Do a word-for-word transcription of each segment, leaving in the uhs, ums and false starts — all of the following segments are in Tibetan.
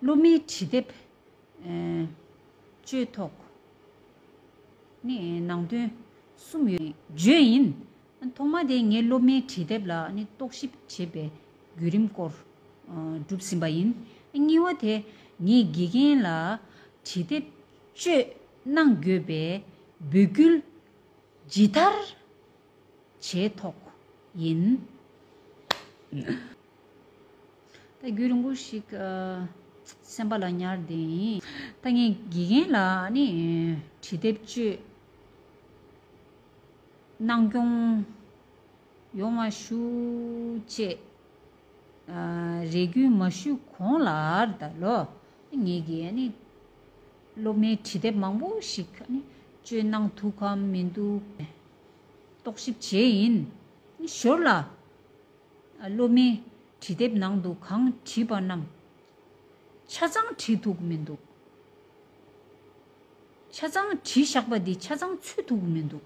སློབ་མའི་བྲིས་དེབ་ཨེ་གཅོད་ཐོག་ནི་ནང་དོན་གསུམ་ཡོད་བརྗོད་ཡིན། ཐོག་མ་དེ་ངས་སློབ་མའི་བྲིས་དེབ་ལ་ནི་རྟོག་ཞིབ་བྱེད་པའི་བརྒྱུད་རིམ་སྐོར་ཨ་གྲུབ་ཟིན་པ་ཡིན། གཉིས་པ་དེ་ངས་དགེ་རྒན་ལ་བྲིས་དེབ་གཅོད་གནང་དགོས་པའི་འབོད་སྐུལ་ཇི་ལྟར་བྱས་ཐོག་ཡིན། ད་རྒྱུན་རིང་པོ་ཞིག་ཨ་སེམས་པ་ལ་ཉར་བསྡད་ཡིན། ད་ངས་དགེ་རྒན་ལ་ནི་བྲིས་དེབ་གཅོད་གནང་སྐྱོང་ཡོང་བ་ཞུ་ཅེས་ཨ་རེ་སྐུལ་མ་ཞུས་གོང་ལ་ད་ལོ་ངེད་ཀྱིས་ནི་སློབ་མའི་བྲིས་དེབ་མང་པོ་ཞིག་ནི་གཅོད་གནང་ཐུབ་གམ་མི་འདུག་རྟོག་ཞིབ་བྱས་ཡིན། ཞོར་ལ་སློབ་མའི་བྲིས་དེབ་ནང་དུ་གང་བྲིས་པ་རྣམས་ཆ་ཚང་བྲིས་ཐུབ་མི་འདུག་ཆ་ཚང་བྲིས་བཞག་པ་འདི་ཆ་ཚང་འཚོལ་ཐུབ་མི་འདུག་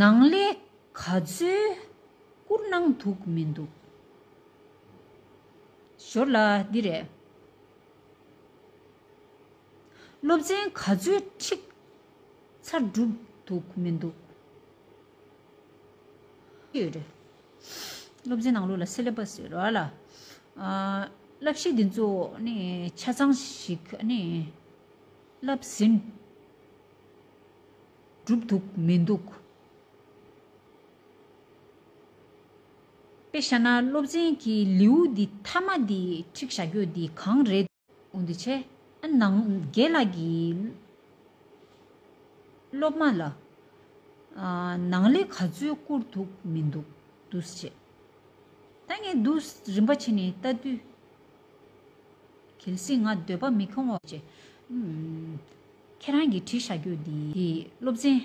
ནང་ལས་ག་ཚོད་བསྐུར་གནང་ཐུབ་མི་འདུག་ཞོར་ལ་འདི་རེད། སློབ་ཚན་ག་ཚོད་ཁྲིད་ཚར་གྲུབ་འདུག་མི་འདུག་ཡོད་རེད། སློབ་ཚན་ནང་ལོགས་ལ་སི་ལེ་བསི་ཡོད་རེད་བ་ལ། ཨ་བསླབ་གཞི་འདི་ཚོ་ནི་ཆ་ཚང་ཞིག་ནི་བསླབ་ཟིན་གྲུབ་འདུག་མི་འདུག་དཔེ་བཞག་ན་སློབ་ཚན་གྱི་ལེའུ་འདི་མཐའ་མ་འདི་ཁྲིད་བཞག་རྒྱུ་འདི་གང་རེད། འོ་འདི་བྱས། ཨ་ནང་རྒན་ལགས་ཀྱིས་སློབ་མ་ལ་ཨ་ནང་ལས་ག་ཚོད་བསྐུར་ཐུབ་མི་འདུག་འདུག་སེ་བྱས། ད་ངས་འདུག་རིམ་པ་བྱས་ནས་ལྟ་དུས། གལ་སྲིད་ང་འདོད་པ་མི་ཁོང་བ་བྱས། ཨུམ། ཁྱེད་རང་གིས་བྲིས་བཞག་རྒྱུ་འདི་འདི་སློབ་ཚན་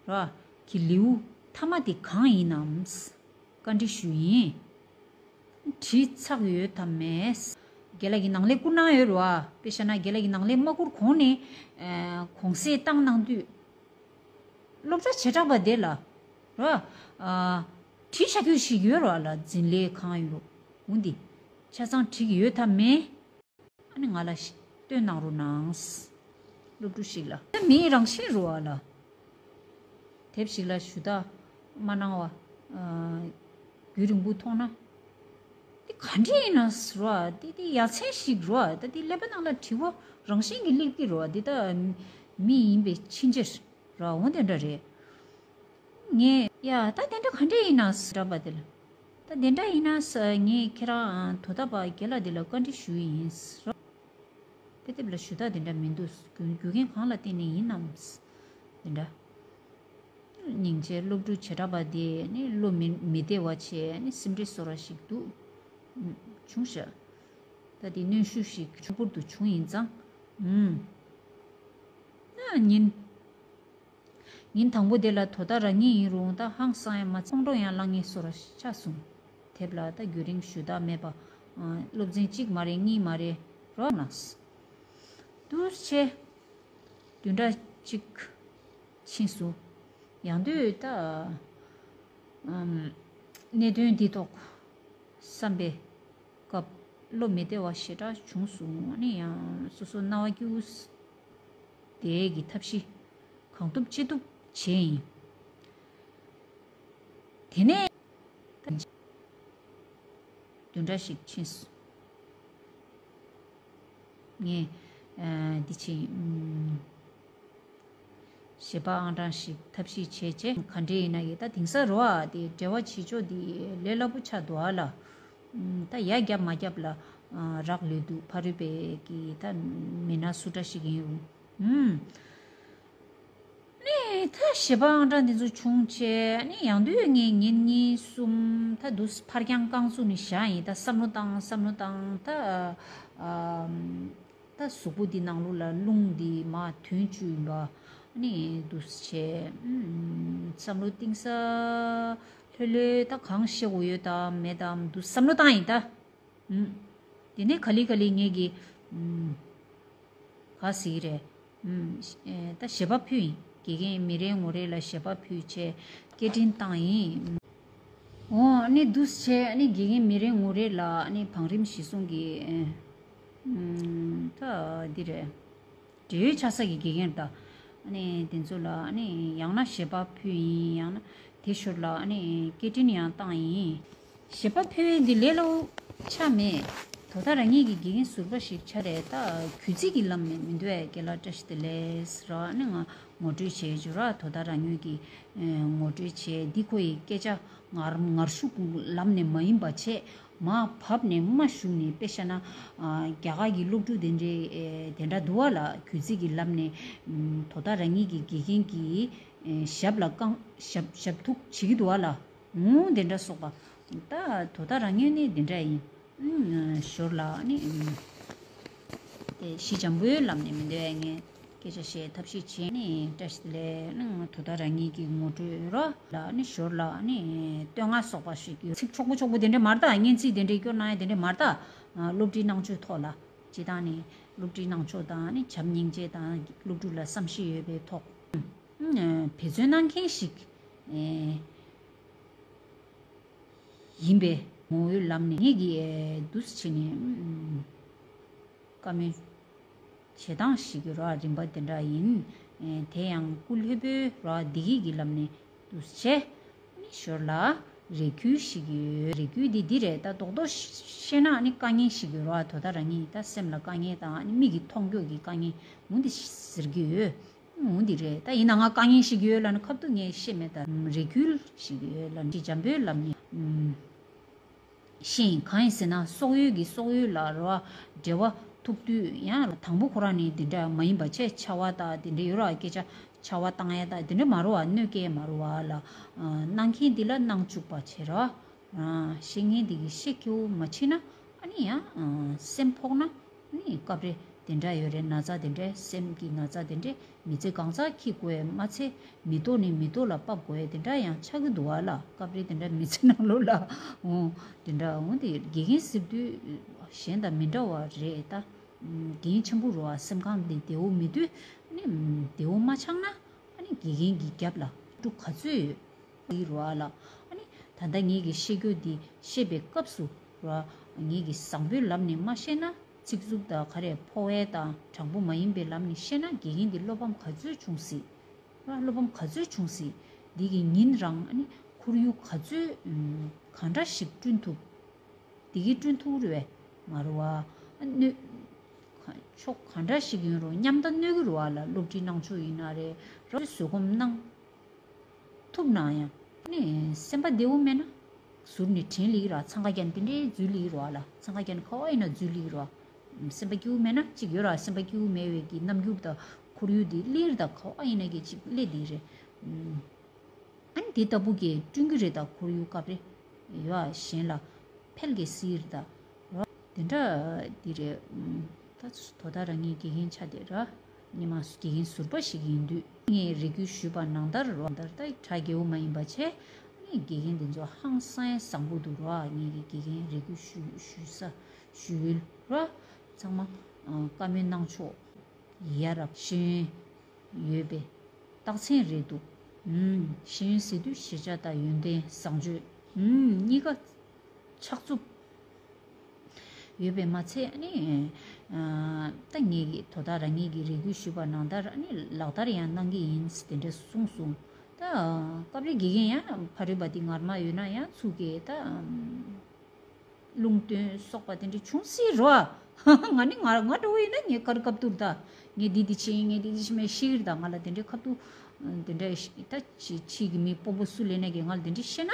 ར་གི་ལེའུ་མཐའ་མ་དེ་གང་ཡིན་ནམ། བཀའ་འདྲི་ཞུ་ཡིན། བྲིས་ཚར་ཡོད་དམ་མེད། རྒན་ལགས་ཀྱིས་ནང་ལས་བསྐུར་གནང་ཡོད་རེད་བ། དཔེ་བཞག་ན་རྒན་ལགས་ཀྱིས་ནང་ལས་མ་བསྐུར་གོང་ནས་ཨ་གོང་གསལ་བཏང་གནང་དུས། སློབ་གྲྭ་བྱེ་བྲག་པ་དེ་ལ་ར་ཨ་བྲིས་བཞག་རྒྱུ་ཞིག་ཡོད་རེད་བ་ལ། འཛིན་ལས་གང་ཡོད་རུང་འོ་འདི་ཆ་ཚང་བྲིས་ཡོད་དམ་མེད། ཨ་ནི་ང་ལ་ཤ་སྟོན་གནང་རོགས་གནང་། སློབ་ཕྲུག་ཞིག་ལ། ད་མིའི་རང་བཞིན་རུ་བ་ལ། དེབ་ཞིག་ལ་ཞུ་དག་མ་གནང་བ། ཨ་རྒྱུན་རིང་པོ་མཐོང་ན། འདི་ག་འདྲ་ཡིན་ན་རུ་བ། འདི་འདི་ཡ་མཚན་ཞིག་རུ་བ། ད་འདི་ཀླད་པ་ནང་ལ་དྲི་བ་རང་བཞིན་གྱིས་སླེབས་ཀྱི་རུ་བ། འདི་ད་མི་ཡིན་པའི་ཕྱིན་ཆད་རུ་བ་འོ་དེ་འདྲ་རེད། ངས་ཡ་ད་དེ་འདྲ་ག་འདྲ་ཡིན་ན་ཟེར་པ་དེ་ལ། ད་དེ་འདྲ་ཡིན་ན་ཟེར་ངས་ཁྱེད་རང་དོ་ད་པ་རྒན་ལགས་དེ་ལ་བཀའ་འདྲི་ཞུ་ཡི་ཡིན་ཟེར། དཔེ་དེབ་ལ་ཞུ་དག་དེ་འདྲ་མི་འདུག་རྒྱུ་རྒྱུ་རྐྱེན་གང་ལ་བརྟེན་ནས་ཡིན་ནམ། དེ་འདྲ། སྙིང་རྗེ། སློབ་ཕྲུག་བྱེ་བྲག་པ་དེ་ནི་བློ་མི་མི་བདེ་བ་བྱས་ནི་སེམས་ཁྲལ་བཟོ་ར་ཞིག་འདུག་བྱུང་ཤག་ད་དེ་གནོན་ཤུགས་ཤིག་གཅིག་པུར་དུ་བྱུང་ཡིན་ཙང་། ཨུམ། ཨ་ཉིན། ཉིན་དང་པོ་དེ་ལ་དོ་ད་རང་ཉིད་ཡིན་རུང་ད་ཧང་སང་ཡང་མ་ཚང་ཁོང་ཁྲོ་ཡང་ལངས་ངེས་བཟོ་ར་ཆགས་སོང་། དེབ་ལ་ད་རྒྱུན་རིང་ཞུ་དག་མེད་པ། ཨ་སློབ་ཚན་གཅིག་མ་རེད་གཉིས་མ་རེད་རོགས་གནང་། འདུག་སེ་བྱས། བདུན་ཕྲག་གཅིག་ཕྱིན་སོང་། ཡང་དུས་ད་ཨམ་གནད་དོན་འདི་ཐོག་བསམ་པའི་སྐབས་བློ་མི་བདེ་བ་ཞེ་དྲག་བྱུང་སོང་། ཨ་ནི་ཡང་སོ་སོ་སྣང་བ་སྐྱིད་པོ་བསྡད་ཀྱི་ཐབས་ཤེས་གང་ཐུབ་ཅི་ཐུབ་བྱས་ཡིན། དེ་ནས་བདུན་ཕྲག་ཞིག་ཕྱིན་སོང་། ངས་ཨ་འདི་ཕྱིན་ཨམ། ཞེ་པོ་ཨང་གྲངས་ཤིག་ཐབས་ཤེས་བྱས་རྗེས་ག་འདྲ་ཡིན་ན་ཡིན། ད་དེང་སང་རོ་ཨ་དེ་འབྲེལ་བ་བྱེད་ཕྱོགས་དེ་ལས་སླ་པོ་ཆགས་འདུག་ཨ་ལ། ཨུམ། ད་ཡ་རྒྱབ་མ་རྒྱབ་ལ་ཨ་རག་ལས་འདུག་ཕ་རོལ་པོའི་གི་ད་མི་སྣ་སུ་འདྲ་ཞིག་ཡིན་རུང་། ཨུམ། ནས་ད་ཞེ་པོ་ཨང་གྲངས་འདི་ཚོ་བྱུང་བྱས་ནས་ཡང་དུས་ངས་ཉིན་གཉིས་གསུམ་ད་འདུག་ཕར་འགྱངས་རྐང་བཙུགས་ནས་བཞག་ཡིན། ད་བསམ་བློ་བཏང་བསམ་བློ་བཏང་ད་ཨ། ད་གཟུགས་པོ་འདི་ནང་ལོགས་ལ་རླུང་འདི་མར་ཐོན་བཅུག་ཡིན་པ། ཨ་ནི་འདུག་སེ་བྱས། ཨུམ། བསམ་བློ་གཏིང་ཟབ་ལྷོད་ལྷོད་ད་གང་བཤད་དགོས་ཡོད་དམ་མེད་དམ་འདུག་བསམ་བློ་བཏང་ཡིན་ད། ཨུམ། དེ་ནས་ག་ལེ་ག་ལེ་ངེད་ཀྱིས་ཨུམ། ག་ཟེར་གྱི་རེད། ཨུམ། ཨེ་ད་ཞལ་པར་ཕུལ་ཡིན། དགེ་རྒན་མི་རེ་ངོ་རེ་ལ་ཞལ་པར་ཕུལ་བྱས་སྐད་འཕྲིན་བཏང་ཡིན། འོ་ ཨ་ནི་འདུག་སེ་བྱས་ཨ་ནི་དགེ་རྒན་མི་རེ་ངོ་རེ་ལ་ཨ་ནི་བང་རིམ་གཞི་བཟུང་གི་ཨ་ད་འདི་རེད། འབྲེལ་ཡོད་ཆགས་ས་གི་དགེ་རྒན་དང་ཨ་ནི་དེ་ཚོ་ལ་ཨ་ནི་ཡང་ན་ཞལ་པར་ཕུལ་ཡིན། ཡང་ན་དེ་ཞོར་ལ་ཨ་ནི་སྐད་འཕྲིན་ཡང་བཏང་ཡིན། ཞལ་པར་ཕུལ་བའི་འདི་ལས་སླ་པོ་ཆགས་མེད། དོ་བདག་རང་ཉིད་ཀྱི་དགེ་རྒན་ཟུར་པ་ཞིག་ཆགས་རེད། ད་གུས་བརྩི་གི་ལམ་ནས་མི་འདུག་ཨེ། རྒན་ལགས་བཀྲ་ཤིས་བདེ་ལེགས་ཟེར་བ་ཨ་ནི་ང་ངོ་སྤྲོད་བྱས་བྱུང་ར། དོ་བདག་རང་ཉིད་ཀྱི་ངོ་སྤྲོད་བྱས་འདི་ཁོ་ཡི་སྐད་ཆ་ངར་ངར་ཤུགས་ལམ་ནས་མ་ཡིན་པ་བྱས། མར་བབས་ནས་མར་ཞུགས་ནས། དཔེ་བཤད་ན་ཨ་རྒྱ་གར་གྱི་སློབ་ཕྲུག་དེ་འདྲའི་ཨེ་དེ་འདྲ་འདུག་བ་ལ། གུས་བརྩི་གི་ལམ་ནས་ཨམ་དོ་བདག་རང་ཉིད་ཀྱི་དགེ་རྒན་གྱི་ཨེ་ཞབས་ལ་རྐང་ཞབས་ཞབས་ཐུག་བྱེད་ཀྱི་འདུག་བ་ལ། འོང་དེ་འདྲ་སོགས་པ། ད་དོ་བདག་རང་ཉིད་ནི་དེ་འདྲ་ཡིན། ཨུམ་ཞོར་ལ་ནི་ཨུམ་དེ་ཞི་འཇམ་པོའི་ལམ་ནས་མི་འདོད་ངས་སྐད་ཆ་བཤད་ཐབས་ཤེས་བྱས་ནི། བཀྲ་ཤིས་བདེ་ལེགས་ནི་དོ་བདག་རང་ཉིད་ཀྱི་ངོ་སྤྲོད་རོ་ལ་ནི་ཞོར་ལ་ནི་བསྟོད་བསྔགས་སོགས་པ་ཞུ་རྒྱུ། ཚིག་ཆོག་པོ་ཆོག་པོ་དེ་འདྲས་མ་རེད་ད། སྙན་ཚིག་དེ་འདྲས་སྐྱོར་གནང་ཡ་དེ་འདྲས་མ་རེད་ད། སློབ་ཁྲིད་གནང་ཕྱོགས་ཐོག་ལ་སྤྱི་བཏང་ནི་སློབ་ཁྲིད་གནང་ཕྱོགས་དང་ནི་བྱམས་སྙིང་རྗེ་དང་སློབ་ཕྲུག་ལ་བསམ་ཤེས་ཡོད་པའི་ཐོག་འབད་བརྩོན་གནང་མཁན་ཞིག་ཨེ་ཡིན་པས། ངོ་བོའི་ལམ་ནས་ངེད་ཀྱིས་འདུག་སེ་བྱས་ནས་བཀའ་མོལ་བྱེད་སྟངས་ཤིག་གི་རོ། རིམ་པ་དེ་འདྲ་ཡིན། དེ་ཡང་སྐུ་ལྷོད་པོའི་རོ་བདེ་སྐྱིད་ཀྱི་ལམ་ནས་འདུག་སེ་བྱས་ནས་ཞོར་ལ་རེ་སྐུལ་ཞིག་ཡོད། རེ་སྐུལ་འདི་འདི་རེད། ད་རྡོག་རྡོག་བཤད་ན་ཨ་ནི་དཀའ་ངལ་ཞིག་ཡོད་རོ། དོ་ད་རང་ཉིད་ད་སེམས་ལ་དཀའ་ངལ་དང་ཨ་ནི་མིག་གིས་མཐོང་རྒྱུ་གི་དཀའ་ངལ་འོ་འདི་ཟེར་གྱི་ཡོད། འོ་འདི་རེད། ད་ཡིན་ན་ང་དཀའ་ངལ་ཞིག་ཡོད་ལབ་ན་ཁ་ཐུག་ངས་བཤད་མེད། ད་རེ་སྐུལ་ཞིག་ཡོད་ལབ་ན་ཅི་འཇམ་པོའི་ལམ་ནས་ཤེས་ཡིན། གང་ཡིན་ཟེར་ན་སོག་ཡུལ་གྱི་སོག་ཡུལ་ལ་རོ་འབྲེལ་བ་ཐུག་དུས་ཡང་དང་པོ་ཁོ་རང་ནས་འདི་འདྲ་མ་ཡིན་པ་བྱས་ཆར་པ་དང་འདི་འདྲ་ཡོད་ར། སྐད་ཆ་ཆར་པ་བཏང་ཡ་དང་འདི་འདྲ་མ་རོ་བ། གནོད་སྐྱེལ་མ་རོ་བ་ལ་གནང་མཁན་འདི་ལ་གནང་བཅུག་པ་བྱེད་རོ། ཨ། བཤད་མཁན་དེ་གིས་བཤད་ཁྱེའུ་མ་ཕྱིན་ན་ཨ་ནི་ཡང་ཨ་སེམས་ཕོག་ན་ཨ་ནི་སྐབས་རེ་དེ་འདྲ་ཡོད་རེད། ན་ཚ་དེ་འདྲ་སེམས་ཀྱི་ན་ཚ་དེ་འདྲ་མི་ཚེ་གང་ཚང་འཁྱེར་དགོས་ཡས་མ་ཚད་མི་ཐོག་ནས་མི་ཐོག་ལ་ཕབ་དགོས་ཡས་དེ་འདྲ་ཡང་ཆགས་ཀྱི་འདུག་བ་ལ། སྐབས་རེ་དེ་འདྲ་མི་ཚེ་ནང་ལོགས་ལ་འོང་དེ་འདྲ་འོང་དེ་དགེ་རྒན་ཟེར་དུས་གཞན་དང་མི་འདྲ་བ་རེད་ད། དགེ་རྒན་ཆེན་པོ་རུ་བ་སེམས་ཁམས་དེ་བདེ་བོ་མི་འདུག་ཨ་ནི་བདེ་བོ་མ་ཆགས་ན་ཨ་ནི་དགེ་རྒན་གྱི་རྒྱབ་ལ་ཕྲུ་གུ་ག་ཚོད་ཡོད། ཡིག་རོ་ཨ་ལ། ཨ་ནི་ད་ལྟ་ངེད་ཀྱིས་བཤད་རྒྱུ་འདི་བཤད་པའི་སྐབས་སུ་རོ། ངེད་ཀྱིས་བཟང་པོའི་ལམ་ནས་མ་བཤད་ན་ཚིག་རྩུབ་དང་ག་རེ་ཕོ་བའི་དང་དྲང་པོ་མ་ཡིན་པའི་ལམ་ནས་བཤད་ན་དགེ་རྒན་འདི་བློ་ཕམ་ག་ཚོད་བྱུང་སྲིད། རོ་བློ་ཕམ་ག་ཚོད་བྱུང་སྲིད། འདི་གི་ཉིན་རང་ཨ་ནི་ཁོར་ཡུག་ག་ཚོད་གང་འདྲ་ཞིག་བསྐྲུན་ཐུབ། འདི་གི་བསྐྲུན་ཐུབ་རེད་བས་མ་རོ་བ། ཨ་གནོད་ཕྱོགས་གང་འདྲ་ཞིག་ཡིན་རུང་མཉམ་ད་གནོད་གི་རོ་བ་ལ། སློབ་ཁྲིད་གནང་ཕྱོགས་ཡིན་ན་རེད་རོ། བཟོད་སྒོམ་གནང་ཐུབ་ན་ཡང་ནི་སེམས་པ་བདེ་བོ་མེད་ན་ཟུར་ནས་དྲན་ལེགས་ར། འཚང་ཁ་རྒྱན་དེ་འདྲའི་འཛུལ་ལེགས་རོ་ཨ་ལ། འཚང་ཁ་རྒྱན་ག་བ་ཡིན་ན་འཛུལ་ལེགས་རོ། སེམས་པ་སྐྱིད་པོ་མེད་ན་གཅིག་ཡོད་ར། སེམས་པ་སྐྱིད་པོ་མེད་པའི་གི་རྣམ་འགྱུར་དང་ཁོར་ཡུག་དེ་ལེགས་ར། ད་ག་བ་ཡིན་ན་གི་གཅིག་ལེགས་དེ་རེད། ཨ་ནི་དེ་ལྟ་བུ་གི་བསྐྲུན་གི་རེད། ད་ཁོར་ཡུག་སྐབས་རེ་ཡོད་ཨ་གཞན་ལ་ཕལ་གི་སིར་ད། དེ་འདྲ་འདི་རེད། ད་དོ་ད་རང་ཉིད་དགེ་རྒན་ཆ་དེ་ར་ཉི་མ་དགེ་རྒན་ཟུར་པ་ཞིག་ཡིན་དུས་ངས་རེ་སྐུལ་ཞུས་པ་ནང་ལྟར་རོ། ལྟར་ད་གྲ་རྒྱས་པོ་མ་ཡིན་པ་བྱས་ནས་དགེ་རྒན་འདི་ཚོ་ཧང་སང་བཟང་པོ་འདུག་རོ། ངས་ཀྱི་དགེ་རྒན་རེ་སྐུལ་ཞུ་ཞུ་ས་ཞུ་ཡུལ་རོ། ཚང་མ་བཀའ་མོལ་གནང་ཕྱོགས་ཡ་རབས་ཤེས་ཡོན་ཡོད་པའི་རྟགས་མཚན་རེད་འདུག་ཨུམ། ཤེས་ཡོན་ཟེར་དུས་ཤེས་བྱ་དང་ཡོན་ཏན་བཟང་སྤྱོད་ཨུམ་གཉིས་ཀ་ཕྱག་མཛུབ་ཡོད་པས་མ་ཚད་ཨ་ནི་ཨ་ད་ངེད་ཀྱི་དོ་བདག་རང་ཉིད་ཀྱིས་རེ་སྐུལ་ཞུས་པ་ནང་ལྟར་ཨ་ནི་ལག་བསྟར་ཡང་གནང་གི་ཡིན་དེ་འདྲ་གསུངས་སོང་། ད་སྐབས་རེ་དགེ་རྒན་ཡང་ཕ་རོལ་པ་འདི་ངར་མ་ཡོད་ན་ཡང་ཚུགས་ཀྱི་ད། ལུང་སྟོན་སོགས་པ་དེ་འདྲ་བྱུང་སྲིད་རོ། ང་ནི་ང་ང་འདྲ་བོ་ཡིན་ན་ངས་ག་རེ་ཁ་ཐུག་ད། ངས་འདི་འདི་བྱེད་ཡིན། ངས་འདི་འདི་བྱེད་མེད་ཤེས་ཀྱི་རེད། ད་ང་ལ་དེ་འདྲའི་ཁ་ཐུག་དེ་འདྲ་ད་ཕྱི་ཕྱི་གི་མི་སྤོ་བོ་སུ་ལས་ནས་ཀྱི་ང་ལ་དེ་འདྲ་བཤད་ན་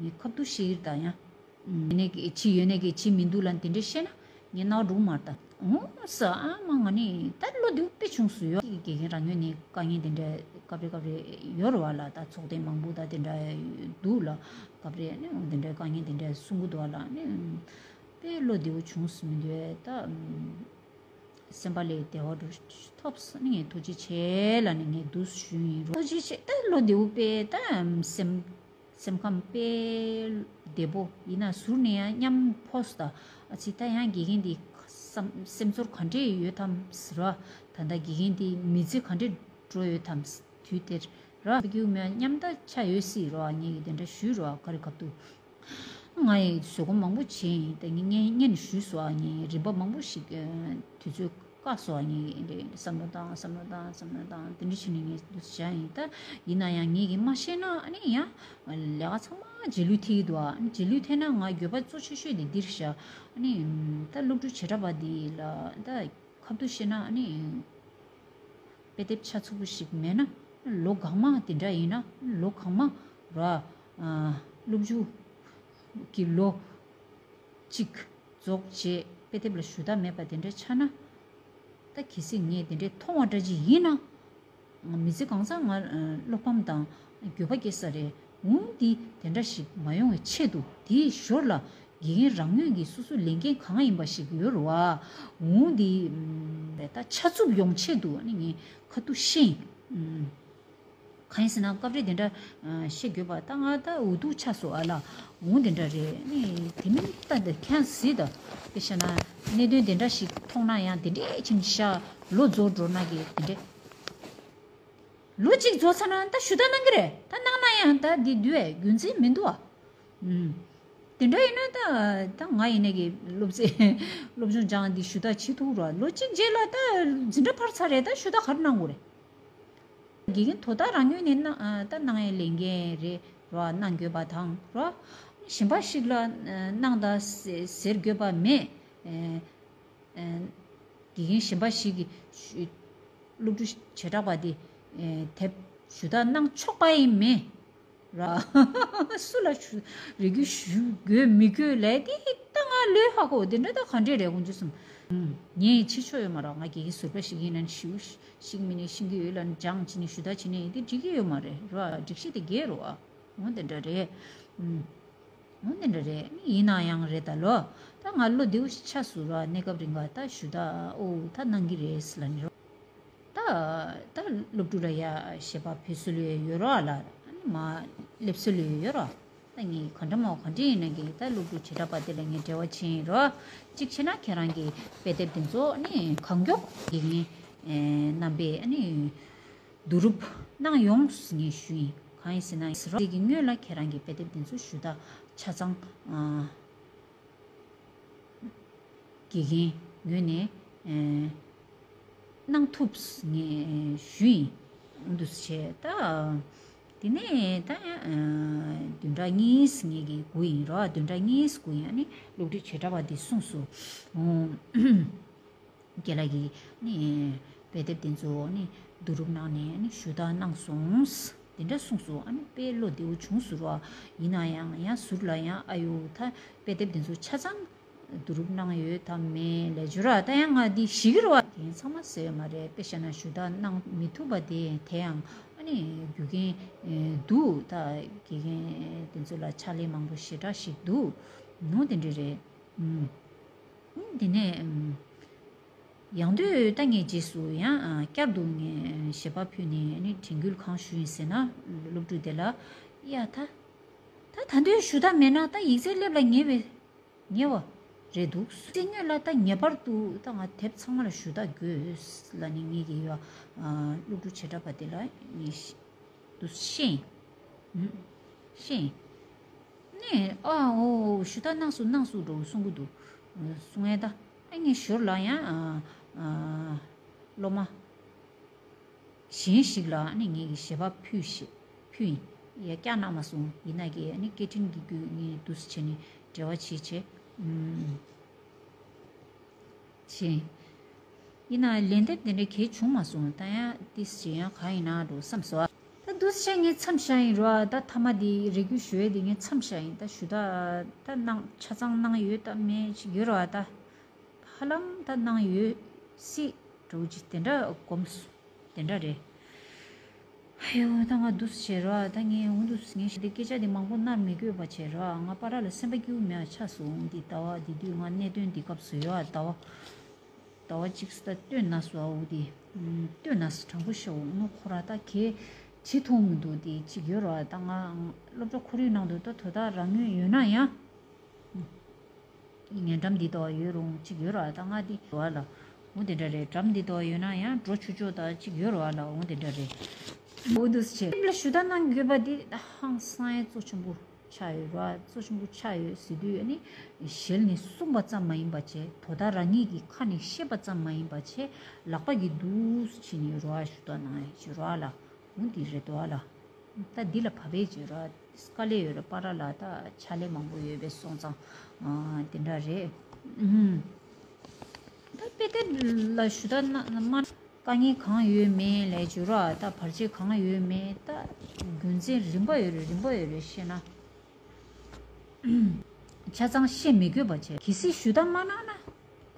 ངས་ཁ་ཐུག་ཤེས་ཀྱི་རེད། ད་ཡང་ཡོད་ནས་ཀྱི་ཕྱི་ཡོད་ནས་ཀྱི་ཕྱི་མི་འདུག་ལ་དེ་འདྲ་བཤད་ན་ངས་རྣ་བ་འགྲོ་མ་རེད། ད་འོ་ས་ཨ་མ་ང་ནི་ད་བློ་བདེ་བོ་དཔེ་བྱུང་སོང་ཡོད། དགེ་རྒན་རང་ངོས་ནས་དཀའ་ངལ་དེ་འདྲ་སྐབས་རེ་སྐབས་རེ་ཡོད་རེད་བ་ལ། ད་ཚོགས་ཐེངས་མང་པོ་ད་དེ་འདྲ་འདུག་ལ། སྐབས་རེ་ནི་འོ་དེ་འདྲའི་དཀའ་ངལ་དེ་འདྲ་གསུང་གི་འདུག་ལ་ནི། དཔེ་བློ་བདེ་བོ་བྱུང་སོང་མི་འདུག་ད། སེམས་པ་ལ་བདེ་བ་འདྲ་ཐོབ་སོང་ནི་ངས་ཐུགས་རྗེ་ཆེ་ལ་ནི་ངས་འདུག་ཞུ་ཡིན་རོ། ཐུགས་རྗེ་ཆེ། ད་བློ་བདེ་བོ་དཔེ་ད་སེམས་སེམས་ཁམས་དཔེ་བདེ་པོ་ཡིན་ན་ཟུར་ནས་ཡང་མཉམ་ཕོ་སོང་ད། ཨ་ཙི་ད་ཡང་དགེ་རྒན་འདི་སེམས་ཚོར་ག་འདྲས་ཡོད་དམ་ཟེར་བ། ད་ལྟ་དགེ་རྒན་འདི་མི་ཚེ་ག་འདྲས་འགྲོ་ཡོད་དམ། དུས་དེར་ར་སྐྱུག་མེད་མཉམ་ད་ཆ་ཡོད་སྲིད་རོ། ངེད་ཀྱི་དེ་འདྲ་ཞུས་རོ། ག་རེ་ཁ་ཐུག་ ང་ཡི་བཟོད་སྒོམ་མང་པོ་བྱས་ཡིན། ད་ངས་སྔོན་སྔོན་ཞུས་སོང་། ཨ་ནི་རིམ་པ་མང་པོ་ཞིག་ཨ་དུས་ཚོད་བཀག་སོང་། ཨ་ནི་བསམ་བློ་བཏང་བསམ་བློ་བཏང་བསམ་བློ་བཏང་དེ་འདྲ་བྱས་ནས་ངས་འདུག་བྱས་ཡིན། ད་ཡིན་ན་ཡང་ངེད་ཀྱིས་མ་ཤེས་ན་ཨ་ནི་ཡང་ལས་ཀ་ཚང་མ་རྗེས་ལུས་ཐེབས་ཀྱི་འདུག་ཨ་ནི་རྗེས་ལུས་ཐེབས་ན་ང་འགྱོད་པ་གཙོ་ཆེ་ཤོས་དེ་འདིར་བཞག་ཨ་ནི་ད་སློབ་ཕྲུག་བྱེ་བྲག་པ་འདི་ལ་ད་ཁ་ཐུག་བཤད་ན་ཨ་ནི། དཔེ་དེབ་ཆ་ཚང་པོ་ཞིག་མེད་ན། ལོ་གང་མང་དེ་འདྲ་ཡིན་ན་ལོ་གང་མང་ར། ཨ་སློབ་ཕྲུག་གི་ལོ་གཅིག་རྫོགས་རྗེས་དཔེ་དེབ་ལ་ཞུ་དག་མེད་པ་དེ་འདྲ་ཆགས་ན། ད་གལ་སྲིད་ངས་དེ་འདྲའི་མཐོང་བ་འདྲ་ཅིག་ཡིན་ན། མི་ཚེ་གང་ཚང་ང་བློ་ཕམ་དང་འགྱོད་པ་སྐྱེ་ས་རེད། འོང་འདི་དེ་འདྲ་ཞིག་མ་ཡོང་བའི་ཆེད་དུ་དེའི་ཞོར་ལ་དགེ་རྒན་རང་ངོས་ཀྱི་སོ་སོའི་ལས་འགན་གང་ཡིན་པ་ཞིག་ཡོད་རེད་བ། འོང་འདི་ད་ཆ་ཚུབ་ཡོང་ཆེད་དུ་ཨ་ནི་ངས་ཁ་ཐུག་བཤད་ཡིན། གང་ཡིན་ཟེར་ན་སྐབས་རེ་དེ་འདྲ་བཤད་དགོས་པ་ད་ང་ད་འུ་ཐུག་ཆགས་སོང་ཨ་ལ། འོང་དེ་འདྲ་རེད། ཨ་ནི་དེ་མིན་ད་འདི་ཁྱེད་གཟིགས་ད། དཔེ་བཤད་ན་གནད་དོན་དེ་འདྲ་ཞིག་མཐོང་ན་ཡང་དེ་འདྲའི་ཕྱིན་ཤག་ལོ་རྫོགས་འགྲོ་ན་གི་དེ་འདྲའི། ལོ་གཅིག་རྫོགས་ཚར་ན་ད་ཞུ་དག་གནང་གི་རེད། ད་གནང་ན་ཡང་ད་འདི་འདུལ་བའི་རྒྱུ་མཚན་མི་འདུག་ཨ། ཨུམ། དེ་འདྲ་ཡིན་ན་ད་ད་ང་ཡིན་ནའི་གི་སློབ་ཚན་སློབ་སྦྱོང་སྦྱངས་འདི་ཞུ་དག་བྱེད་ཐུབ་ར། ལོ་གཅིག་རྗེས་ལ་ད་འཛིན་གྲྭ་ཕར་ཚར་རེད། ད་ཞུ་དག་ག་རེ་གནང་དགོས་རེད། དགེ་རྒན་དོ་བདག་རང་ངོས་ནས་གནང་ད་གནང་ཡའི་ལས་འགན་རེད་ར། གནང་དགོས་པ་དང་ར། གཞན་པ་ཞིག་ལ་གནང་ད་ཟེར་དགོས་པ་མེད། དགེ་རྒན་གཞན་པ་ཞིག་གིས་སློབ་ཕྲུག་བྱེ་བྲག་པ་དེ་དེབ་ཞུ་དག་གནང་ཆོག་པ་ཡིན་མེད་ར། སུ་ལ་ཞུ་རེ་སྐུལ་ཞུ་དགོས་མི་དགོས་ལས་དེ་ད་ང་ལོས་ཧ་གོ། དེ་འདྲ་ད་ག་འདྲས་རེད་དགོངས་རྒྱུ་སོང་། ངས་བྱེད་ཆོག་ཡོད་མ་རེད། ང་དགེ་རྒན་ཟུར་པ་ཞིག་ཡིན་ན་ཞུ་ཤེས་མིན་ནས་ཤེས་ཀྱི་ཡོད་ལ་སྦྱང་བྱས་ནས་ཞུ་དག་བྱས་ནས་དེ་འགྲིག་གི་ཡོད་མ་རེད་ར། སྒྲིག་གཞི་དེ་འགལ་རེད་བ། འོ་དེ་འདྲ་རེད། འོ་དེ་འདྲ་རེད། ཡིན་ན་ཡང་རེད་ད་ལོ། ད་ང་བློ་བདེ་བོ་ཞིག་ཆགས་སོང་ར། གནས་སྐབས་རིང་ག་ད་ཞུ་དག་ཨོ་ད་གནང་གི་རེད་ཟེར་ལབ་ནས་རོ། ད་ད་སློབ་ཕྲུག་ལ་ཡ་ཞལ་པར་ཕུལ་སྲོལ་ཡོད་རོ་ལ། ཨ་ནི་མ་སླེབས་སྲོལ་ཡོད་རོ། ད་ངས་ག་འདྲ་མོ་ག་འདྲ་ཡིན་ན་གི་ད་སློབ་ཕྲུག་བྱེ་བྲག་པ་དེ་ལ་ངས་འབྲེལ་བ་བྱས་ཡིན་རོ། གཅིག་བྱས་ན་ཁྱེད་རང་གི་དཔེ་དེབ་དེ་ཚོ་ཨ་ནི་གང་མགྱོགས་དགེ་རྒན་རྣམ་པས་ཨ་ནི་བསྡུ་རུབ་གནང་ཡོང་ངས་ཞུ་ཡིན། གང་ཡིན་ཟེར་ན་ཟེར་རོ། དེ་གི་སྔོན་ལ་ཁྱེད་རང་གི་དཔེ་དེབ་དེ་ཚོ་ཞུ་དག་ཆ་ཚང་ཨ་དགེ་རྒན་ངོས་ནས་ཨ་གནང་ཐུབ་ངས་ཞུ་ཡིན། འདུག་བྱས་ད། དེ་ནས་ད་ཨ་བདུན་ཕྲག་གཉིས་ངས་ཀྱི་སྒུག་ཡིན་རོ། བདུན་ཕྲག་གཉིས་སྒུག་ཡིན། ཨ་ནི་སློབ་ཕྲུག་བྱེ་བྲག་པ་དེ་གསུངས་སོང་། རྒན་ལགས་ཀྱིས་ནི་དཔེ་དེབ་དེ་ཚོ་ནི་བསྡུ་རུབ་གནང་ནས་ནི་ཞུ་དག་གནང་སོང་། དེ་འདྲ་གསུངས་སོང་། ཨ་ནི་དཔེ་བློ་བདེ་བོ་བྱུང་སོང་ར། ཡིན་ན་ཡང་ཡང་ཟུར་ལ་ཡང་ཨ་ཡོ་ད་དཔེ་དེབ་དེ་ཚོ་ཆ་ཚང་བསྡུ་རུབ་གནང་ཡོད་དམ་མེད་ལས་བྱུ་ར། ད་ཡང་ང་འདི་ཤེས་ཀྱི་རེད་བ། དེ་ཚང་མ་ཟེར་ཡོད་མ་རེད། དཔེ་བཤད་ན་ཞུ་དག་གནང་མི་ཐུབ་པ་དེ་དེ་ཡང་ཨ་ནི་རྒྱུ་རྐྱེན་འདུག་ད་དགེ་རྒན་དེ་ཚོ་ལ་ཕྱག་ལས་མང་པོ་ཞེ་དྲག་ཞིག་འདུག་ནོ། དེ་འདྲ་རེད། ཨུམ། དེ་ནས་ཨུམ། ཡང་དུས་ད་ངས་རྗེས་སུ་ཡང་ཨ་བསྐྱར་དུ་ངས་ཞལ་པར་ཕུལ་ནས་ནི་དྲན་སྐུལ་གང་ཞུས་ཡིན་ཟེར་ན། སློབ་ཕྲུག་དེ་ལ་ཡ་ད་ད་ད་དུང་ཞུ་དག་མེད་ན་ད་ཡིག་ཚད་སླེབས་ལ་ཉེ་བའི་ཉེ་བ་རེད་འདུག་དེ་སྔོན་ལ་ད་ངེས་པར་དུ་ད་ང་དེབ་ཚང་མ་ལ་ཞུ་དག་དགོས་ལབ་ནས་ངས་ཀྱི་ཡ་ཨ་སློབ་ཕྲུག་བྱེ་བྲག་པ་དེ་ལ་ངས་དུ་ཤེས། ཤེས། ནས་ཨ་འོ་ཞུ་དག་གནང་སོང་གནང་སོང་འགྲོ་གསུང་གི་འདུག་གསུང་ཨེ་ད། ཨ་ངས་ཞོར་ལ་ཡང་ཨ་ཨ་སློབ་མ་གཞན་ཞིག་ལ་ཨ་ནི་ངས་ཀྱི་ཞལ་པར་ཕུལ་ཞེས་ཕུལ་ཡིན། ཡ་བསྐྱར་གནང་མ་སོང་། ཡིན་ན་ཀྱི་ཨ་ནི་སྐད་འཕྲིན་གྱི་བརྒྱུད་ངས་དུས་སུ་བྱས་ནས་འབྲེལ་བ་བྱེད་བྱས། ཨུམ། ཕྱིན། ཡིན་ན་ལན་འདེབས་དེ་འདྲ་གལ་བྱུང་མ་སོང་། ད་ཡང་ཏིས་ཅི་ཡང་གང་ཡིན་ན་འགྲོ་བསམ་སོང་། ད་འདུག་སེ་ངས་མཚམས་བཞག་ཡིན་རོ། ད་མཐའ་མ་དེ་རེ་སྐུལ་ཞུ་ཡས་དེ་ངས་མཚམས་བཞག་ཡིན། ད་ཞུ་དག་ད་གནང་ཆ་ཚང་གནང་ཡོད་ད་མེད་ཅིག་ཡོད་རོ། ད་ཧ་ལམ་ད་གནང་ཡོད་སྲིད་འགྲོ་ཅིག་དེ་འདྲ་གོམས་སོང་། དེ་འདྲ་རེད། ཧ་ཡོ་ད་ང་འདུག་སེ་བྱས་རོ། ད་ངས་འོང་འདུག་སེ་ངས་ཞུ་དེ་སྐད་ཆ་དེ་མང་པོ་ནར་མི་དགོས་པ་བྱས་རོ། ང་པ་ར་ལ་སེམས་པ་སྐྱིད་པོ་མེད་པ་ཆགས་སོང་། འདི་ཟླ་བ་འདི་དུས་ང་གནད་དོན་འདི་སྐབས་སུ་ཡོད་ཨ། ཟླ་བ་ཟླ་བ་གཅིག་སུ་ད་སྟོན་ན་སུ་ཨ་འོ་དེ་སྟོན་ན་སུ་དྲང་པོ་ཤོད་འོ་ངོ་ཁོ་ར་ད་གས་ཇི་མཐོང་མི་འདུག་དེ་གཅིག་ཡོད་རོ། ད་ང་སློབ་གྲྭ་ཁོར་ཡུག་ནང་དུ་ད་དོ་བདག་རང་ངོས་ཡོད་ན་ཡང་། ངན་འགྲམ་འདི་ལྟ་བ་ཡོད་རུང་གཅིག་ཡོད་ར། ད་ང་འདི་བ་ལ་འོ་དེ་འདྲ་རེད། འགྲམ་འདི་ལྟ་བ་ཡོད་ན་ཡང་འགྲོ་ཆོག་ཆོག་ད་གཅིག་ཡོད་ར་ལ་འོ་དེ་འདྲ་རེད། འོ་འདུག་སེ་བྱས་ལ་ཞུ་དག་གནང་དགོས་པ་འདི་ཧང་སང་ཡ་གཙོ་ཆེན་པོ་ ཆགས་ཡོད་ར། གཙོ་ཆེན་པོ་ཆགས་ཡོད་ཟེར་དུས་ཨ་ནི་ཞལ་ནས་གསུངས་པ་ཙམ་མ་ཡིན་པ་བྱས། དོ་བདག་རང་ཉིད་ཀྱི་ཁ་ནས་བཤད་པ་ཙམ་མ་ཡིན་པ་བྱས། ལག་པ་གིས་འདུག་སེ་བྱས་ནས་ར་ཞུ་དག་གནང་ཡ་ཅིག་ར་ལ། འོ་འདི་རེད་དོ་ཨ་ལ། ད་འདི་ལ་བབས་པའི་ཅིག་ར་དཀའ་ལས་ཡོད་ར། པ་ར་ལ་ད་ཕྱག་ལས་མང་པོ་ཡོད་པའི་སོང་ཙང་། ཨ་དེ་འདྲ་རེད། ཨུམ། ད་དཔེ་དེབ་ལ་ཞུ་དག་གནང་མ། དཀའ་ངལ་གང་ཡོད་མེད་ལས་བྱུང་ར། ད་བར་ཆད་གང་ཡོད་མེད། ད་རྒྱུ་མཚན་རིམ་པ་ཡོད་རེད། རིམ་པ་ཡོད་རེད་བཤད་ན། ཆ་ཚང་བཤད་མི་དགོས་པ་བྱས། གལ་སྲིད་ཞུ་དག་མ་གནང་ན་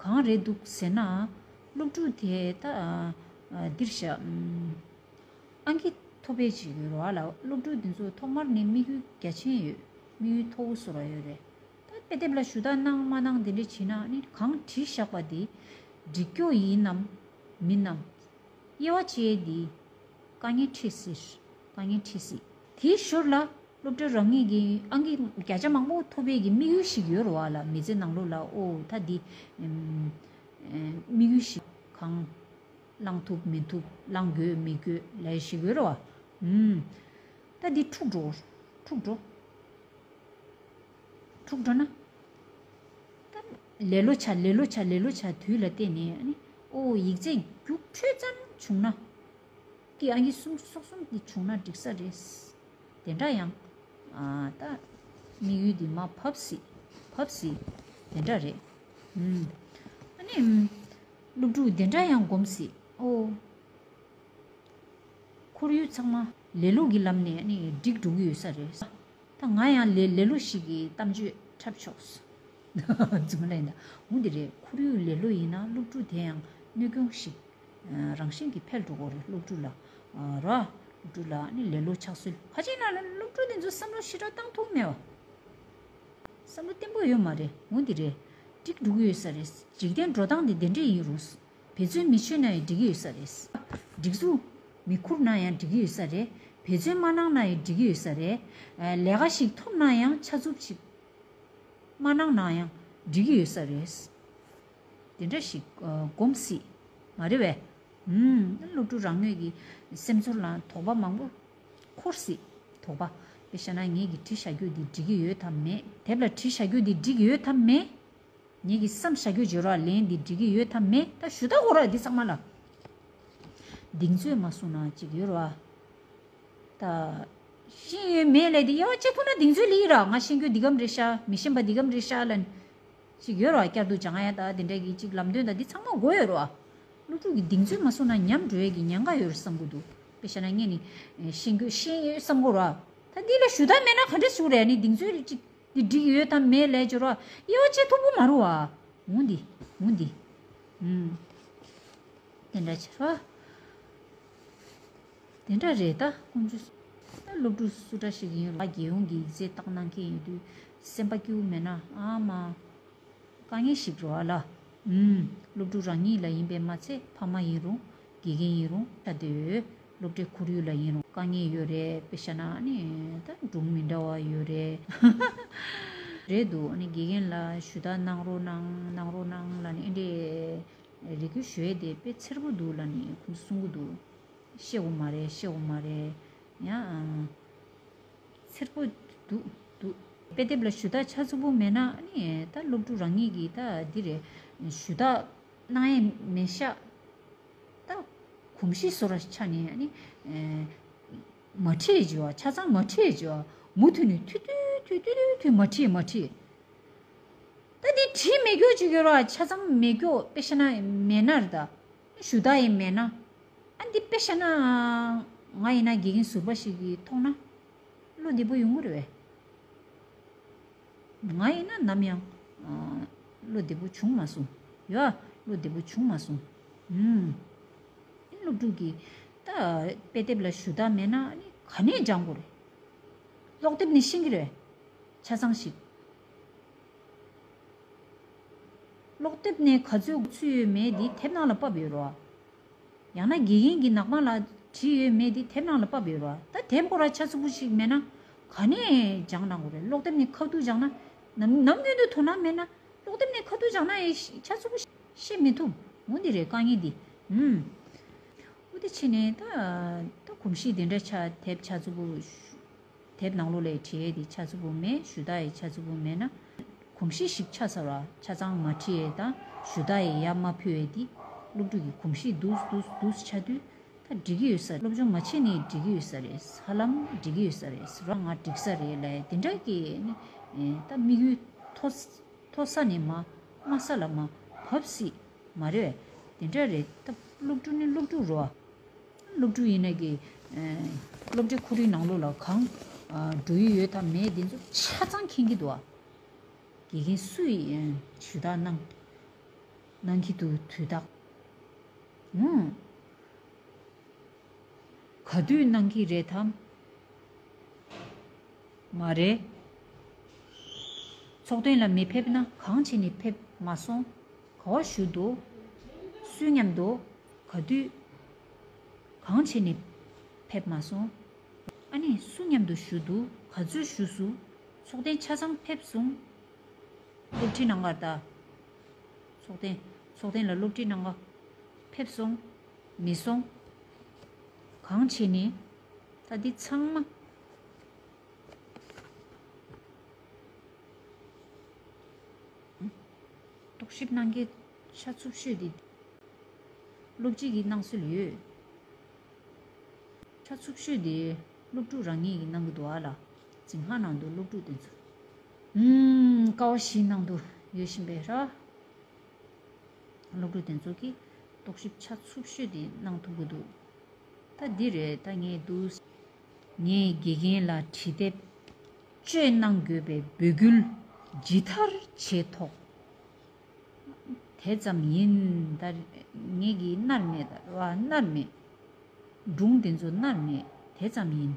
གང་རེད་འདུག་ཟེར་ན། སློབ་ཕྲུག་དེ་ད་ཨ་འདིར་བཞག་ཨང་ཀི་ཐོབ་པའི་བྱེད་ཡོད་ར་ལ། སློབ་ཕྲུག་འདི་ཚོ་ཐོག་མར་ནས་དམིགས་ཡུལ་རྒྱ་ཆེན་ཡོད། དམིགས་ཡུལ་མཐོ་བོ་བཟོ་ར་ཡོད་རེད། ད་དཔེ་དེབ་ལ་ཞུ་དག་གནང་མ་གནང་དེ་འདྲ་བྱས་ན་ནི་གང་བྲིས་བཞག་པ་དེ་འགྲིག་སྐྱོ་ཡིན་ནམ་མིན་ནམ། དབྱེ་བ་ཕྱེ་དེ་དཀའ་ངལ་འཕྲད་སྲིད། དཀའ་ངལ་འཕྲད་སྲིད། དེའི་ཞོར་ལ་སློབ་གྲྭ་རང་ཉིད་ཀྱི་ཨང་ཀི་བརྒྱ་ཆ་མང་པོ་ཐོབ་པའི་གི་དམིགས་ཡུལ་ཞིག་ཡོད་རེད་བ་ལ། མི་ཚེ་ནང་ལོགས་ལ་ཨོ་ད་འདི་ཨམ་ཨེ་དམིགས་ཡུལ་ཞིག་གང་བླང་ཐུབ་མི་ཐུབ། བླང་དགོས་མི་དགོས་ལས་ཞིག་ཡོད་རེད་བ། ཨུམ། ད་འདི་འཁྲུག་འགྲོ། འཁྲུག་འགྲོ། འཁྲུག་འགྲོ་ན། ད་ལེ་ལོ་བྱ། ལེ་ལོ་བྱ། ལེ་ལོ་བྱ་དུས་ལ་བལྟས་ནས་ཨ་ནི་ཨོ་ཡིག་ཚད་རྒྱུགས་འཕྲོད་ཙམ་བྱུང་ན། ཀི་ཨང་ཀི་གསུམ་སོགས་གསུམ་དེ་བྱུང་ན་འགྲིག་ས་རེད། དེ་འདྲ་ཡང་ཨ་ད་དམིགས་ཡུལ་འདི་མར་བབས་སྲིད། བབས་སྲིད། དེ་འདྲ་རེད། ཨུམ། ཨ་ནི་ཨུམ། སློབ་ཕྲུག་དེ་འདྲ་ཡང་སྒོམ་སྲིད། ཨོ། ཁོར་ཡུག་ཚང་མ་ལེ་ལོ་གི་ལམ་ནས་ནི་འགྲིག་འགྲོ་གི་ཡོད་ས་རེད། ད་ང་ཡང་ལེ་ལེ་ལོ་ཞིག་གི་གཏམ་བརྗོད་འཁྲབ་ཆོག་རྫུན་མ་ལན་ད། འོ་འདི་རེད། ཁོར་ཡུག་ལེ་ལོ་ཡིན་ན་སློབ་ཕྲུག་དེ་ཡང་གནོད་སྐྱོན་ཞིག་རང་བཞིན་གྱིས་འཕེལ་འགྲོ་གི་རེད། སློབ་ཕྲུག་ལ་ར། སློབ་ཕྲུག་ལ་ནི་ལེ་ལོ་ཆགས་སྲོལ་ཁ་ཅིག་ན་ལ་སློབ་ཕྲུག་དེ་ཚོ་བསམ་བློ་ཞེ་དྲག་བཏང་ཐུབ་མེད་བ། བསམ་བློ་བརྟན་པོ་ཡོད་མ་རེད། འོ་འདི་རེད། འགྲིག་འགྲོ་གི་ཡོད་ས་རེད། འཇིག་རྟེན་འགྲོ་སྟངས་འདི་དེ་འདྲས་ཡིན་རུང་། འབད་བརྩོན་མི་བྱེད་ན་ཡང་འགྲིག་གི་ཡོད་ས་རེད། སྒྲིག་འཛུགས་མི་ཁུར་ན་ཡང་འགྲིག་གི་ཡོད་ས་རེད། འབད་བརྩོན་མ་གནང་ན་ཡང་འགྲིག་གི་ཡོད་ས་རེད། ཨ་ལས་ཀ་ཞིག་ཐོབ་ན་ཡང་ཕྱག་མཛུབ་ཞིག་མ་གནང་ན་ཡང་འགྲིག་གི་ཡོད་ས་རེད། དེ་འདྲ་ཞིག་ཨ་སྒོམ་སྲིད། མ་རེད་བས། ཨུམ། སློབ་ཕྲུག་རང་ངོས་ཀྱི་སེམས་ཚོར་ལ་དོགས་པ་མང་པོ་འཁོར་སྲིད། དོགས་པ། དཔེ་བཞག་ན་ངེད་ཀྱིས་བྲིས་བཞག་རྒྱུ་འདི་འགྲིག་གི་ཡོད་དམ་མེད། དེབ་ལ་བྲིས་བཞག་རྒྱུ་འདི་འགྲིག་གི་ཡོད་དམ་མེད། ངེད་ཀྱིས་བསམ་བཞག་རྒྱུ་བརྗོད་རོགས། ལན་འདི་འགྲིག་གི་ཡོད་དམ་མེད། ད་ཞུ་དག་གོ་ར་འདི་ཚང་མ་ལ། གདེང་ཚོད་མ་སོང་ན་ཅིག་ཡོད་ར། ད་ཤེས་ཡོད་མེད་ལས་འདི་དབྱེ་བ་ཕྱེ་ཐུབ་ན་གདེང་ཚོད་ལི་ར། ང་ཤེས་རྒྱུ་འདི་གམ་རེད་ཤག་མི་ཤེས་པ་འདི་གམ་རེད་ཤག་ལ་ཅིག་ཡོད་ར། བསྐྱར་དུ་སྦྱང་ཡ་ད་འདི་འདྲ་གི་ཅིག་ལམ་སྟོན་ད་འདི་ཚང་མ་དགོས་ཡོད་ར། སློབ་ཕྲུག་གི་གདེང་ཚོད་མ་སོང་ན་ཉམས་འགྲོ་ཡས་ཀྱི་ཉེན་ཁ་ཡོད་རེད་བསམ་གི་འདུག་དཔེ་བཞག་ན་ངས་ནི་ཤེས་རྒྱུ་ཤེས་ཡོད་བསམ་གོ་ར། ད་འདི་ལ་ཞུ་དག་མེད་ན་ག་འདྲ་ཞུ་རེད། ནི་གདེང་ཚོད་ཅིག་འདི་འགྲིག་ཡོད་དམ་མེད་ལས་སྦྱོར་བ་དབྱེ་བ་ཕྱེ་ཐུབ་པོ་མ་རུང་བ། འོང་འདི་འོང་འདི། ཨུམ། དེ་འདྲ་ཆེ་བ། དེ་འདྲ་རེད་ད་ཀོང་ཇོ། ད་སློབ་ཕྲུག་སུ་འདྲ་ཞིག་ཡིན་རུང་རྒྱལ་ཡོངས་ཀྱི་ཡིག་ཚད་བཏང་གནང་མཁན་ཡིན་དུས་སེམས་པ་སྐྱིད་པོ་མེད་ན་ཨ་མ། དཀའ་ངལ་ཞིག་རེད་བ་ལ། ཨུམ། སློབ་ཕྲུག་རང་ཉིད་ལ་ཡིན་པས་མ་ཚད་ཕ་མ་ཡིན་རུང་། དགེ་རྒན་ཡིན་རུང་། ཆ་དེ་སློབ་གྲྭའི་ཁོར་ཡུག་ལ་ཡིན་རུང་དཀའ་ངལ་ཡོད་རེད། དཔེ་བཞག་ན་ནི་ད་སྒྲུང་མི་འདྲ་བ་ཡོད་རེད། རེད་འདུག་ཨ་ནི་དགེ་རྒན་ལ་ཞུ་དག་གནང་རོགས་གནང་། གནང་རོགས་གནང་ལབ་ནི་ཨེ་འདྲས་རེ་སྐུལ་ཞུ་ཡས་དེ་དཔེ་འཚེར་པོ་འདུག་ལབ་ནི་ཁོང་ཚོ་གསུང་གི་འདུག་ཤེས་དགོས་མ་རེད། ཤེས་དགོས་མ་རེད། ཡང་འཚེར་པོ་འདུག་འདུག་དཔེ་དེབ་ལ་ཞུ་དག་ཆ་ཚུགས་པོ་མེད་ན་ཨ་ནི་ད་སློབ་ཕྲུག་རང་ཉིད་ཀྱིས་ད་འདི་རེད། ཞུ་དག་གནང་ཡས་མེད་ཤག་ད་གོམས་གཤིས་བཟོ་འདྲ་ཆགས་ནས་ཨ་ནི་མ་ཁྲིད་བྱས་པ། ཆ་ཚང་མ་ཁྲིད་བྱས་པ། མུ་མཐུད་ནས་མཐུད་མཐུད་མཐུད་མཐུད་མཐུད་མ་ཁྲིད་མ་ཁྲིད། ད་འདི་བྲིས་མེད་སྐྱོ་ཅིག་ཡོད་ར། ཆ་ཚང་མེད་སྐྱོ་དཔེ་བཤད་ན་མེད་ན་རེད་ད། ཞུ་དག་ཡང་མེད་ན། ཨ་འདི་དཔེ་བཤད་ན་ང་ཡིན་ན་དགེ་རྒན་ཟུར་པ་ཞིག་གིས་མཐོང་ན་བློ་བདེ་པོ་ཡོང་གི་རེད་པས། ང་ཡིན་ན་ནམ་ཡང་ཨ་བློ་བདེ་པོ་བྱུང་མ་སོང་། ཡ། བློ་བདེ་པོ་བྱུང་མ་སོང་། ཨུམ། སློབ་ཕྲུག་གིས་ད་དཔེ་དེབ་ལ་ཞུ་དག་མེད་ན་ཨ་ནི་ག་ནས་སྦྱང་དགོས་རེད། ཀློག་དེབ་ནས་ཤེས་ཀྱི་རེད། ཆ་ཚང་ཞིག་ཀློག་དེབ་ནས་ག་ཚོད་ཚུད་ཡོད་མེད་འདི་དེབ་ནང་ལ་ཕབ་ཡོད་རེད་པ། ཡང་ན་དགེ་རྒན་གྱིས་ནག་པང་ལ་བྲིས་ཡོད་མེད་འདི་དེབ་ནང་ལ་ཕབ་ཡོད་རེད་པ། ད་དེབ་ཁོ་རང་ཆ་ཚང་པོ་ཞིག་མེད་ན་ག་ནས་སྦྱང་གནང་དགོས་རེད། ཀློག་དེབ་ནས་ཁ་ཐུག་སྦྱང་ན་ནམ་ནམ་རྒྱུན་དུ་དོ་སྣང་མེད་ན་ཀློག་དེབ་ནས་ཁ་ཐུག་སྦྱང་ན་ཡང་ཆ་ཚང་པོ་ཤེས་མི་ཐུབ། འོ་འདི་རེད་དཀའ་ངལ་འདི། ཨུམ། འོ་དེ་བྱས་ནས་ད་ད་གོམས་གཤིས་དེ་འདྲ་ཆགས། དེབ་ཆ་ཚང་པོ། དེབ་ནང་ལོགས་ལ་བྲིས་ཡས་དེ་ཆ་ཚུགས་པོ་མེད། ཞུ་དག་ཡས་ཆ་ཚུགས་པོ་མེད་ན། གོམས་གཤིས་ཤིག་ཆགས་ཚར་བ། ཆ་ཚང་མ་བྲིས་ཡས་དང་ཞུ་དག་ཡས་ཡར་མ་ཕུལ་ཡས་དེ་སློབ་ཕྲུག་གི་གོམས་གཤིས་འདུག་འདུག་འདུག་ཆགས་དུས། ད་འགྲིག་གི་ཡོད་ས། སློབ་སྦྱོང་མ་བྱས་ནས་འགྲིག་གི་ཡོད་ས་རེད། ཧ་ལམ་འགྲིག་གི་ཡོད་ས་རེད། རང་ང་འགྲིག་ས་རེད་ལབ་ཡས་དེ་འདྲ་གི་ནི། ད་དམིགས་ཡུལ་མཐོ་མཐོ་ས་ནས་མར་དམའ་ས་ལ་མར་བབས་སྲིད་མ་རེད། དེ་འདྲ་རེད། ད་སློབ་ཕྲུག་ནི་སློབ་ཕྲུག་རེད་བ། སློབ་ཕྲུག་ཡིན་ན་གི། ཨ། སློབ་གྲྭའི་ཁོར་ཡུག་ནང་ལོགས་ལ་གང་། ཨ། འགྲོ་ཡི་ཡོད་དམ་མེད་དེ་ཚོ་ཆ་ཚང་མཁྱེན་གྱི་འདུག་ཨ། དགེ་རྒན་སུ་ཡིས་ཞུ་དག་གནང་། གནང་གི་འདུག་དུས་དག་ཨུང་། ག་དུས་གནང་གི་རེད་དམ། མ་རེད། ཚོགས་ཐེངས་ལ་མི་ཕེབས་ན་གང་བྱས་ནས་ཕེབས་མ་སོང་། ག་བ་ཞུ་འདུག་སུའི་མཉམ་དུ། ག་དུས། གང་བྱས་ནས་ཕེབས་མ་སོང་། ཨ་ནི་སུ་མཉམ་དུ་ཞུ་འདུག་ག་ཚོད་ཞུ་སོང་། ཚོགས་ཐེངས་ཆ་ཚང་ཕེབས་སོང་། སློབ་ཁྲིད་གནང་ག་ད། ཚོགས་ཐེངས། ཚོགས་ཐེངས་ལ་སློབ་ཁྲིད་གནང་ག་ཕེབས་སོང་། མི་སོང་། གང་བྱས་ནས། ད་འདི་ཚང་མ། རྟོག་ཞིབ་གནང་མཁན་ཆ་ཚུགས་ཤོས་འདི། སློབ་སྤྱི་གིས་གནང་སྲོལ་ཡོད། ཆ་ཚུགས་ཤོས་དེ་སློབ་ཕྲུག་རང་ཉིད་ཀྱིས་གནང་གི་འདུག་ཨ་ལ། འཛིན་ཁང་ནང་དུ་སློབ་ཕྲུག་དེ་ཚོ། ཨུམ། ཀ་བ་བཞིའི་ནང་དུ་ཡོད་བཞིན་པའི་ར། སློབ་ཕྲུག་དེ་ཚོ་གིས་རྟོག་ཞིབ་ཆ་ཚུགས་ཤོས་དེ་གནང་ཐུབ་ཀྱི་འདུག་ད་འདི་རེད། ད་ངས་འདུག་ངས་དགེ་རྒན་ལ་བྲིས་དེབ་སྤྱོད་གནང་དགོས་པའི་འབོད་སྐུལ་ཇི་ལྟར་བྱས་ཐོག་དེ་ཙམ་ཡིན། ད་ངེད་ཀྱིས་མནར་མེད། ད་ར་བ་མནར་མེད། སྒྲུང་དེ་ཚོ་མནར་མེད། དེ་ཙམ་ཡིན།